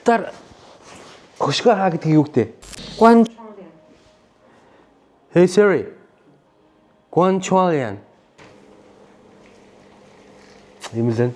Хятадаар хөшгөө хаа гэдгийг юу гэдэг? 关 Hey Siri. 关窗帘. Ийм л энэ.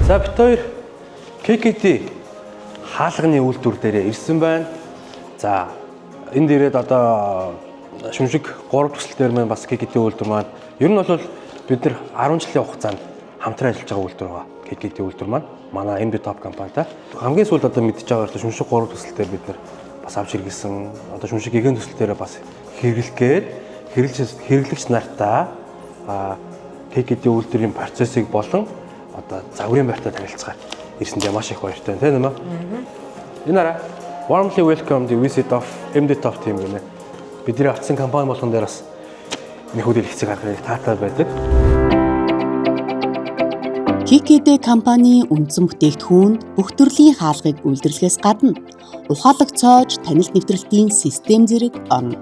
За бид хоёр KKT хаалганы үйлдвэр дээр ирсэн байна. За энд ирээд одоо шүмжиг 3 төсөл дээр маань бас KKT үйлдвэр маань ер нь бол бид нар 10 жилийн хугацаанд хамтран ажиллаж байгаа үйлдвэр байгаа. KKT үйлдвэр маань манай MB Top компанитай. Хамгийн сүүлд одоо мэдж байгаа бол шүмжиг 3 төсөл дээр бид нар бас авч хэрэгэлсэн. Одоо шүмжиг гигэн төсөл дээр бас хэрэглэх гээд хэрэглэгч нартаа KKT үйлдвэрийн процессыг болон одоо загварын байртаа танилцахаар ирсэндээ маш их баяртай тийм үү? Энэ араа warmly welcome the visit of MD Top team гэнэ. Бидний авсан компани болгон дээр бас нэг үдэл хэцэг гаргахыг таатай байдаг. KKD компани үндсэн бүтээгдэхүүнд бүх төрлийн хаалгыг үйлдвэрлэхээс гадна ухаалаг цоож танил нэвтрэлтийн систем зэрэг орно.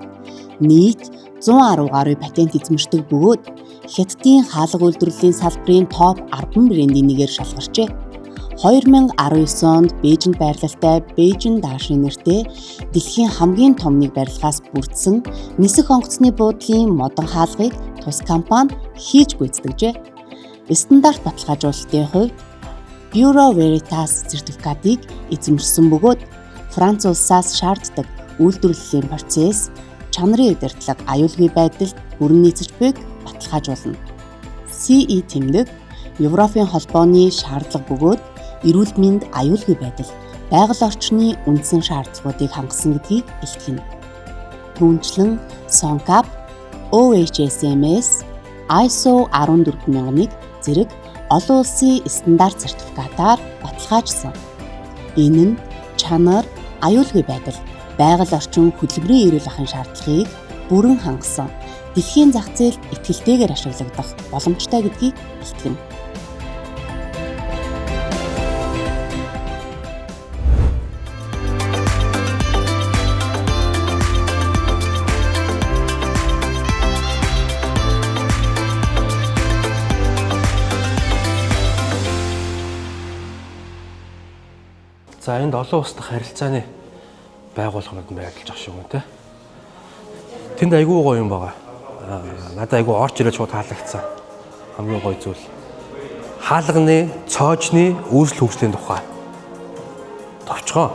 Нийт 110 гаруй патент эзэмшдэг бөгөөд Хятадын хаалга үйлдвэрлэлийн салбарын топ 10 брендийн нэгээр шалгарчээ. 2019 онд Бээжинд байрлалтай Бээжин Даашин нэртэй дэлхийн хамгийн том нэг барилгаас бүрдсэн нисэх онгоцны буудлын модон хаалгыг тус компани хийж гүйцэтгэжээ. Стандарт баталгаажуулалтын хувьд Bureau Veritas сертификатыг эзэмшсэн бөгөөд Франц улсаас шаарддаг үйлдвэрлэлийн процесс, чанарын удирдлага, аюулгүй байдалд бүрэн нийцэж буйг баталгаажуулна. CE тэмдэг Европын холбооны шаардлага бөгөөд эрүүл мэнд, аюулгүй байдал, байгаль орчны үндсэн шаардлагуудыг хангасан гэдгийг илтгэнэ. Түүнчлэн SONCAP, OHSMS, ISO 14001 зэрэг олон улсын стандарт сертификатаар баталгаажсан. Энэ нь чанар, аюулгүй байдал, байгаль орчин хөдөлмөрийн эрүүл ахуйн шаардлагыг бүрэн хангасан дэлхийн зах зээлд итгэлтэйгээр ашиглагдах боломжтой гэдгийг илтгэнэ. За энд олон улс дахь харилцааны байгууллагууд нь байрлаж байгаа шиг байна те. Тэнд айгүй гоё юм байгаа. Надад айгүй орж ирээд шууд таалагдсан. Хамгийн гоё зүйл. Хаалганы, цоожны үүсэл хөгжлийн тухай. Товчхон.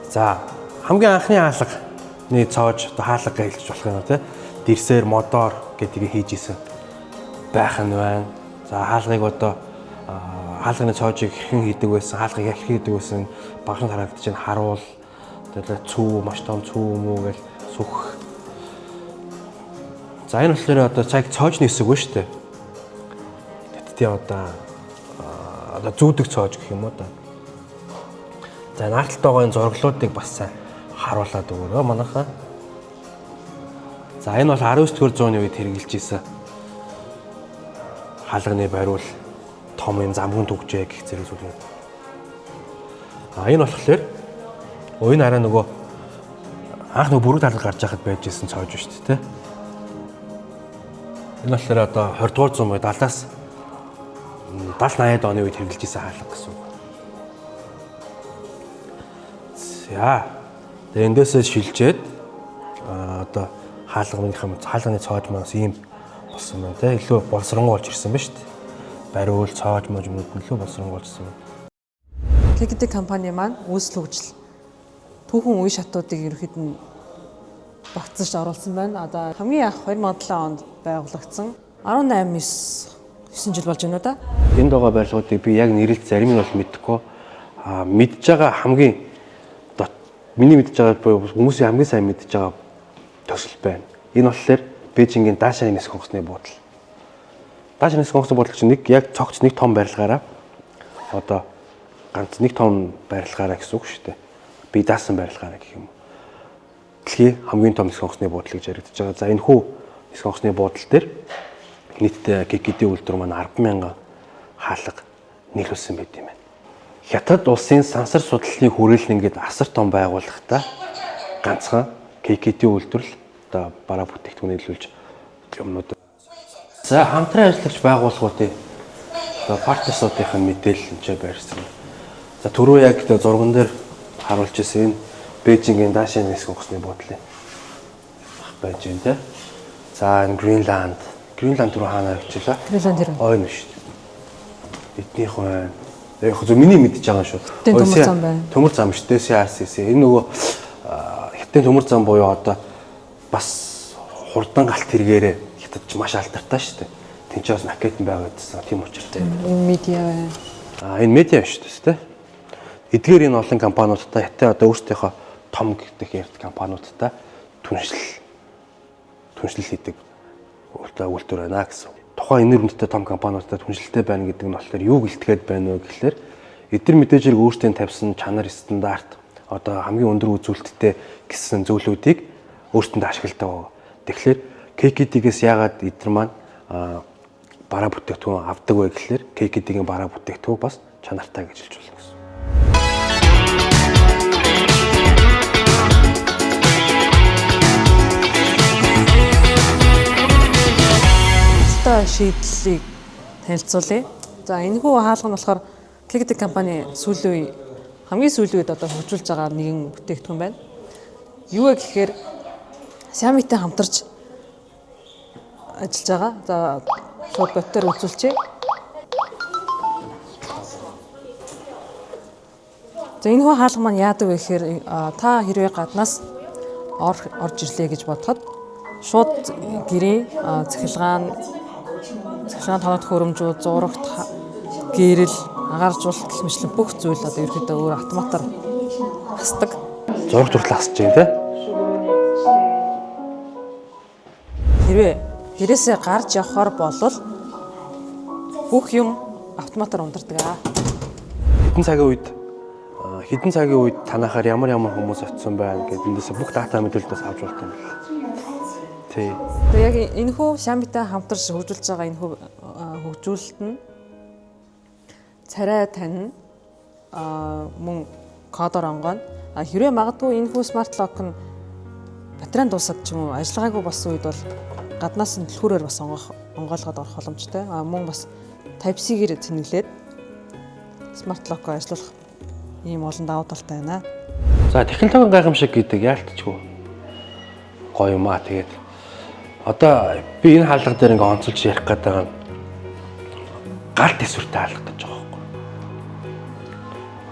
За хамгийн анхны хаалганы цоож одоо хаалга гэж хэлж болох юм те. Дэрсээр модоор гэдгийг хийж исэн байх нь байна. За хаалгыг одоо хаалганы цоожийг хэрхэн хийдэг байсан, хаалгыг хэрхэн хийдэг байсан багшин харагдаж байна. Харуул, тэгэл цүү, маш том цүү мүү гэл сүх. За энэ болохоор одоо цаг цоожны хэсэг ба шүү дээ. Тэдтэй одоо зүүдэг цоож гэх юм уу да. За энэ арт талд байгаа энэ зураглуудыг бас сайн харуулад өгөөрэй манайхаа. За энэ бол 19 дугаар зууны үед хэрэгжилж исэн хаалганы бариул том юм замган түгжээ гэх зэрэг зүйлүүд. А энэ болохоор энэ арай нөгөө анх нөгөө бүрэг талд гарч байхад байж исэн цоож ба шүү дээ, тэ. Энэ болохоор одоо 20 дугаар зуун буюу 70-аас 70 80-ад оны үед хэрэгжилж исэн хаалга гэсэн үг. За. Тэгээ эндээсээ шилжээд одоо хаалганы цоож маань бас ийм болсон байна те. Илүү боловсронгуй болж ирсэн ба шүү дээ. Бариул, цоож мож юмнууд нь илүү боловсронгуй болж ирсэн байна. KKT компани маань үүсэл хөгжил түүхэн үе шатуудыг ерөнхийд нь багцаж оруулсан байна. Одоо хамгийн анх 2007 онд байгуулагдсан 18 9 жил болж байна уу да? Энд байгаа барилгуудыг би яг нэрлэж зарим нь бол мэдэхгүй. Мэдж байгаа хамгийн миний мэдж байгаа буюу хүмүүсийн хамгийн сайн мэдж байгаа төсөл байна. Энэ болохоор Бээжингийн Даашаны нисэх онгоцны буудал. Даашаны нисэх онгоцны буудал чинь нэг яг цогц нэг том барилгаараа одоо ганц нэг том барилгаараа гэсэн үг шүү дээ. Би даасан барилгаараа гэх юм уу. Дэлхийн хамгийн том нисэх онгоцны буудал гэж яригдж байгаа. За энэ хүү нисэх онгоцны буудал дээр нийтдээ KKT үйлдвэр маань 10,000 хаалга нийлүүлсэн байт юм байна. Хятад улсын сансар судлалын хүрээлэн ингээд асар том байгууллагатай ганцхан KKT үйлдвэрлэл одоо бараа бүтээгдэхүүн нийлүүлж юмнууд. За хамтран ажиллагч байгууллагуудын одоо партнерсуудын мэдээлэл энэ ч байрсан. За түрүү яг зурган дээр харуулж ирсэн энэ Бээжингийн Даашийн нисэх онгоцны буудлын байж байна те. За энэ Гренланд. Гренланд руу хаана харагдчихлаа? Гренланд тэр. Ойн шүү дээ. Эднийх байна. Яг зөв миний мэдж байгаа шүү. Хятадын төмөр зам байна. Төмөр зам шүү дээ. CRCC. Энэ нөгөө хятадын төмөр зам буюу одоо бас хурдан галт тэргээрээ хятад ч маш алдартай шүү дээ. Тин ч бас ракет байгаадсан тийм учиртай. Энэ медиа байна. А энэ медиа шүү дээ, тэ. Эдгээр энэ олон компаниудтай хятад одоо өөрсдийнхөө том гэдэг ярьд компаниудтай түншлэл хийдэг үйлдвэр байна гэсэн. Тухайн энэ үнэтэй том компаниудтай түншлэлтэй байна гэдэг нь болохоор юу гэлтгээд байна вэ гэхлээр эдгээр мэдээж хэрэг өөрсдийн тавьсан чанар стандарт одоо хамгийн өндөр үзүүлэлттэй гэсэн зүйлүүдийг өөрсдөндөө ашигладаг байгаа. Тэгэхээр KKT-гээс яагаад эдгээр маань бараа бүтээгдэхүүн авдаг вэ гэхлээр KKT-ийн бараа бүтээгдэхүүн бас чанартай гэж хэлж болно гэсэн. Хятадтай шийдлийг танилцуулъя. За энэхүү хаалга нь болохоор KKT компани сүүлийн үе хамгийн сүүлийн үед одоо хөгжүүлж байгаа нэгэн бүтээгдэхүүн байна. Юу вэ гэхээр Xiaomi-тэй хамтарч ажиллаж байгаа. За шууд бодтоор үзүүлчихье. За энэхүү хаалга маань яадаг вэ гэхээр та хэрвээ гаднаас орж ирлээ гэж бодоход шууд гэрийн цахилгаан тоног төхөөрөмжүүд, зурагт, гэрэл, агааржуулалт гэх мэтлэн бүх зүйл одоо ерөөдөө өөр автоматар хасдаг. Зураг хүртэл хасаж байна те. Хэрвээ гэрээсээ гарч явхаар болвол бүх юм автоматар унтардаг аа. Хэдэн цагийн үед танахаар ямар хүмүүс очисон байна гэдэг эндээс бүх дата мэдээлэлээс авч болт юм байна. Тий. Тэгээ яг энэхүү Xiaomi-тай хамтарч хөгжүүлж байгаа энэхүү хөгжүүлэлт нь царай танина мөн кодоор онгойно. Хэрвээ магадгүй энэхүү смарт лок нь батарейн дуусаад ч юм уу ажиллагаагүй болсон үед бол гаднаас нь түлхүүрээр бас онгойлгоод орох боломжтой. Мөн бас Type-C-гээр цэнэглээд смарт локоо ажиллуулах ийм олон давуу талтай байна. За технологийн гайхамшиг гэдэг яалтчгүй гоё юм аа. Тэгээд одоо би энэ хаалга дээр ингээ онцолж ярих гэдэг байгаа нь гал төсвөртэй хаалга гэж байгаа байхгүй.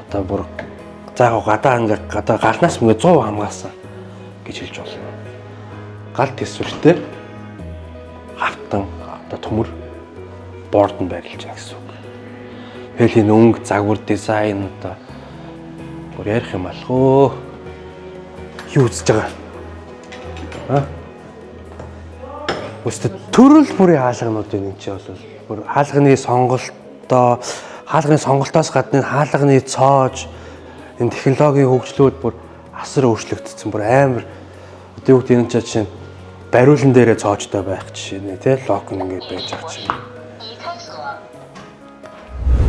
Одоо бүр заага гадаа ингээ гадаа галнаас ингээ 100 хамгаалсан гэж хэлж болно. Гал төсвөртэй хавтан одоо төмөр борд нь байрлаж байгаа гэсэн үг. Тэгэл энэ өнгө, загвар, дизайн одоо бүр ярих юм алхөө. Юу үзэж байгаа? Аа? Өстө төрөл бүрийн хаалганууд энэ чинь бол бүр хаалганы сонголтоо, хаалганы сонголтоос гадна хаалганы цоож энэ технологийн хөгжлүүд бүр асар өөрчлөгдсөн, бүр амар. Одоо юу гэдэг энэ чинь бариулан дээрээ цоожтой байх жишээ нэ тий лок ингээд байж байгаа чинь.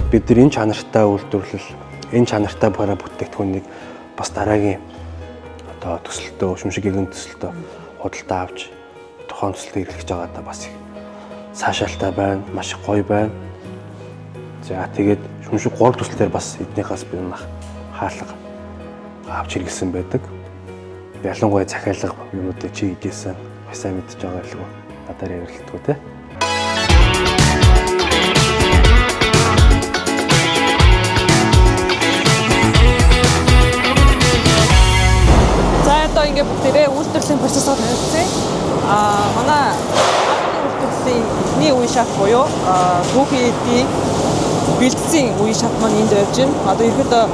Бид нар энэ чанартай үйлдвэрлэл, энэ чанартай бараа бүтээгдэхүүнийг бас дараагийн одоо төсөлтөө, шүмшиг гэгэн төсөлтөө худалдаа авч тухайн төсөлтөд эргэлж байгаадаа бас их цаашаалтай байна, маш их гоё байна. За тэгээд шүмшиг 3 төсөл дээр бас эднийхээс би нах хаалга авч хэрэгэлсэн байдаг. Ялангуяа захиалга юмнуудыг чи хийдээсэн бас сайн мэдж байгаа байлгүй. Надаар ярилцдаггүй те. За одоо ингээ бүгдээрээ үйлдвэрлэлийн процессыг танилцъя. Манай үйлдвэрлэлийн эхний үе шат буюу түүхийн эдийн бэлдсэн үе шат маань энд явж байна. Одоо ерөөдөө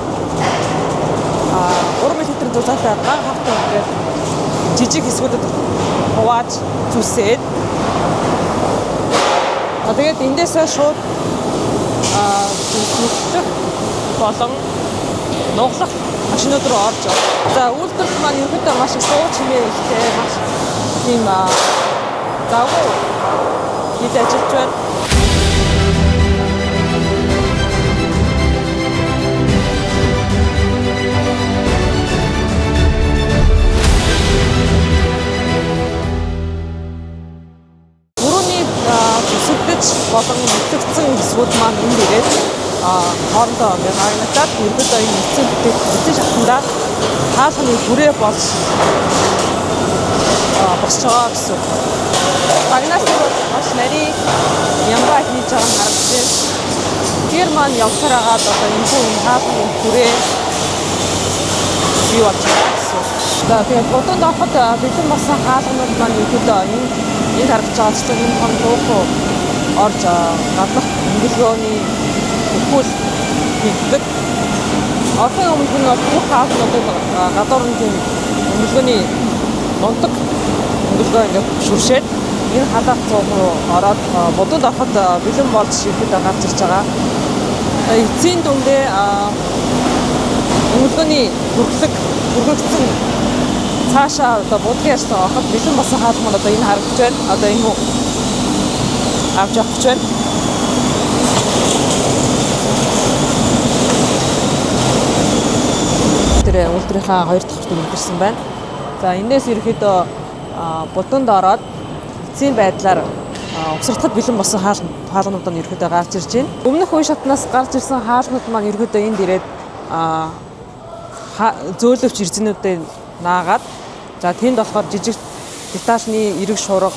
3 мм зузаатай ган хавтан ингээд жижиг хэсгүүдэд хувааж зүсээд тэгээд эндээсээ шууд зүслэх болон нуглах машинууд руу орж байна. За үйлдвэрлэл маань ерөнхийдөө маш их суу чимээ ихтэй маш тийм завгүй хийж ажиллаж байна. Түрүүний зүсэгдэж болон нүцгдсэн хэсгүүд маань энд ирээд хоорондоо ингээд хаагнагдаад ерөнхийдөө энэ эцсийн бүтээгдэхүүн эцсийн шатанда хаалганы хүрээ болж босч байгаа гэсэн үг. Багнаас бол маш нарийн ямбай хийж байгаа нь харагдаж байна. Тэр маань явсаар агаад одоо энэ хүн хаалганы хүрээ бий болж байгаа гэсэн үг. За тэгээд буданд ороход бэлэн болсон хаалганууд маань ерөнхийдөө энэ харагдаж байгаа чинь энэ том тууху орж гаднах өнгөлгөөний бүрхүүл хийгддэг. Орохын өмнө нь бол бүх хаалгануудыг гадуур нь тийм өнгөлгөөний нунтаг өнгөлгөө ингээд шүршээд энэ халаах цуух руу ороод буданд ороход бэлэн болж ирэхэд гарч ирж байгаа. Эцсийн дүндээ өнгөлгөөний бүрхэгдсэн цаашаа одоо будгийн ажлаа ороход бэлэн болсон хаалга маань одоо энэ харагдаж байна. Одоо энэ хүн авч явах гэж байна. Тэр үйлдвэрийнхаа 2 дахь хүртэл ирсэн байна. За эндээс ерөнхийдөө буданд ороод эцсийн байдлаар угсрахад бэлэн болсон хаалганууд нь ерөнхийдөө гарч ирж байна. Өмнөх үе шатнаас гарч ирсэн хаалганууд маань ерөнхийдөө энд ирээд зөөлөвч эрзэнүүдээ наагаад за тэнд болохоор жижиг детальны эрэг шуурга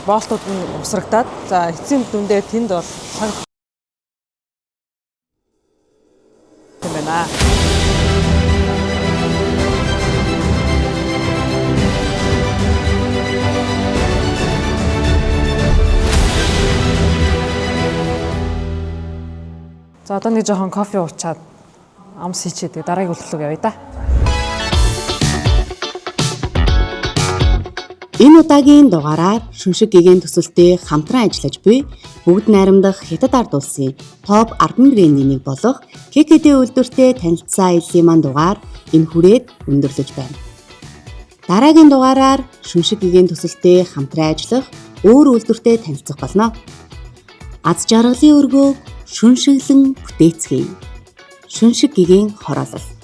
болтууд нь усрагдаад за эцсийн дүндээ тэнд бол цаг юм байна. За одоо нэг жоохон кофе уучаад амс хийчихэд дараагийн үйлдвэр рүү явъя да. Энэ удаагийн дугаараар шүншиг гэгээн төсөлтөй хамтран ажиллаж буй бүгд найрамдах Хятад ард улсын топ 10 брендийн нэг болох KKT үйлдвэртэй танилцсан аяллаа маань дугаар энэ хүрээд өндөрлөж байна. Дараагийн дугаараар шүншиг гэгээн төсөлтөй хамтран ажиллах өөр үйлдвэртэй танилцах болно. Аз жаргалын өргөөг шүншиглэн бүтээцгээе. Шүншиг гэгээн хороолол.